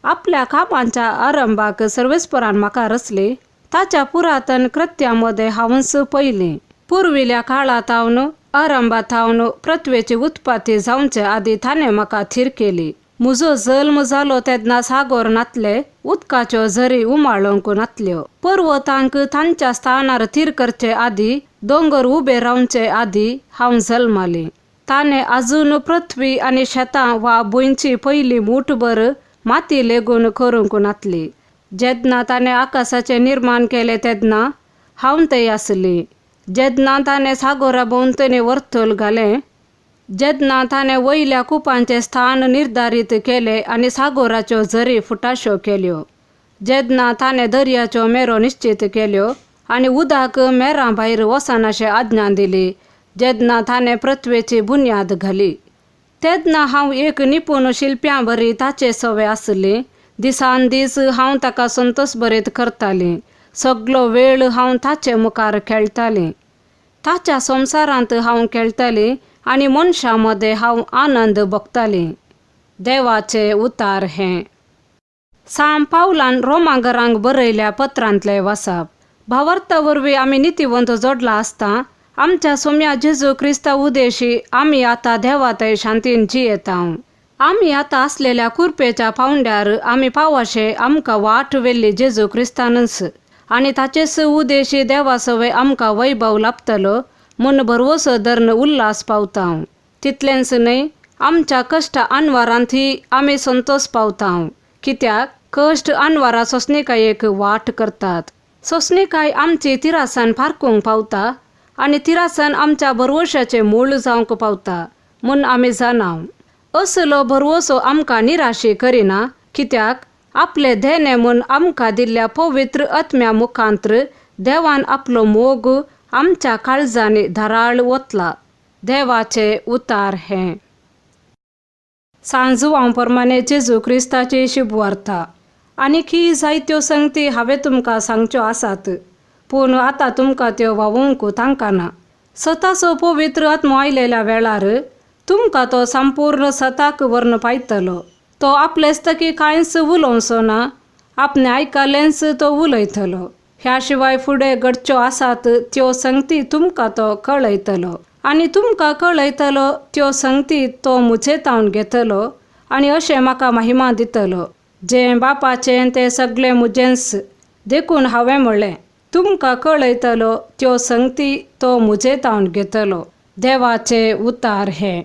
आपल्या कामांच्या आरंभाक सर्वेस्परान म्हाका रचली. ताच्या पुरातन कृत्यां मदें हांवूच पयलीं पुर्विल्या काळा थावन, आरंभा थावन, पृथ्वेची उत्पत्ती जावचे आदीं ताणें म्हाका थीर केली. म्हजो जल्म जालो तेन्ना सागोर नातले, उदकाच्यो झरी उमाळूंक नातल्यो. पर्वतांक तांच्या स्थानार थीर करचे आदीं, दोंगर उबे रावचे आदीं हांव जल्माली. ताणें अजून पृथ्वी आनी शेतां वा भुंयची पयली मूठभर माती लेगून करूंक नातली. जेन्ना ताणें आकाशाचें निर्माण केलें तेन्ना हांव थंय आसली. जेन्ना ताणें सागोरा भोंवतणी वर्तुळ घालें, जेन्ना ताणें वयल्या कुपांचें स्थान निर्धारीत केलें आनी सागोराच्यो झरी फुटाश्यो केल्यो, जेन्ना ताणें दर्याच्यो मेरो निश्चीत केल्यो आनी उदक मेरां भायर वचनाशें आज्ञा दिली, जेन्ना ताणें पृथ्वेची बुन्याद घाली, तेन्ना हांव एक निपूण शिल्प्यां बरी ताचे सवे आसली. दिसान दीस हांव ताका संतोश बरीत करताली. सगलो वेळ हांव ताचे मुखार खेळटाली. ताच्या संवसारांत हांव खेळटाली आनी मनशां मदें हांव आनंद भोगताली. देवाचे उतार हें. साम पावलान रोमागरांक बरयल्या पत्रांतलें वाचप. भावार्था वरवीं आमी नितीवंत जोडला आसता आमच्या सोम्या जेजू क्रिस्ता उदेशी आमी आतां देवा थंय शांतीन जियेता. आमी आतां आसलेल्या कुरपेच्या पावंड्यार आमी पावाशे आमकां वाट व्हेल्ली जेजू क्रिस्तानच आनी ताचेच उदेशी देवा सवय आमकां वैभव लाभतलो म्हूण भरवसो धरून उल्हास पावता. तितलेंच न्हय, आमच्या कश्ट अनवारांतय आमी संतोश पावता, कित्याक कश्ट अनवारा सोंसणीकायेक वाट करतात. सोंसणीकाय आमची तिरासान पारकूंक पावता आनी तिरासान आमच्या भरवशाचें मूळ जावंक पावता म्हूण आमी जाणा. असलो भरवसो आमकां निराशी करिना, कित्याक आपले देणे म्हूण आमकां दिल्ल्या पवित्र आत्म्या मुखांत्र देवान आपलो मोग आमच्या काळजांनी धाराळ ओतला. देवाचे उतार हें. सांजुवां प्रमाणे जेजू क्रिस्ताची शुभवार्ता. आनीकय जायत्यो संगती हांवें तुमकां सांगच्यो आसात, पूण आतां तुमकां त्यो व्हांवोवंक तांकना. सताचो पवित्र आत्मो आयलेल्या वेळार तुमकां तो संपूर्ण सताक व्हरून पायतलो. तो आपलेच तकी कांयच उलोवचो ना, आपणें आयकलेंच तो उलयतलो. ह्या शिवाय फुडें घडच्यो आसात त्यो संगती तुमकां तो कळयतलो आनी तुमकां कळयतलो त्यो संगती तो म्हजे तावन घेतलो आनी अशें म्हाका महिमा दितलो. जें बापाचें तें सगळें म्हजेंच, देखून हांवें म्हणलें, तुमकां कळयतलो त्यो संगती तो म्हजे तावन घेतलो. देवाचे उतार हे.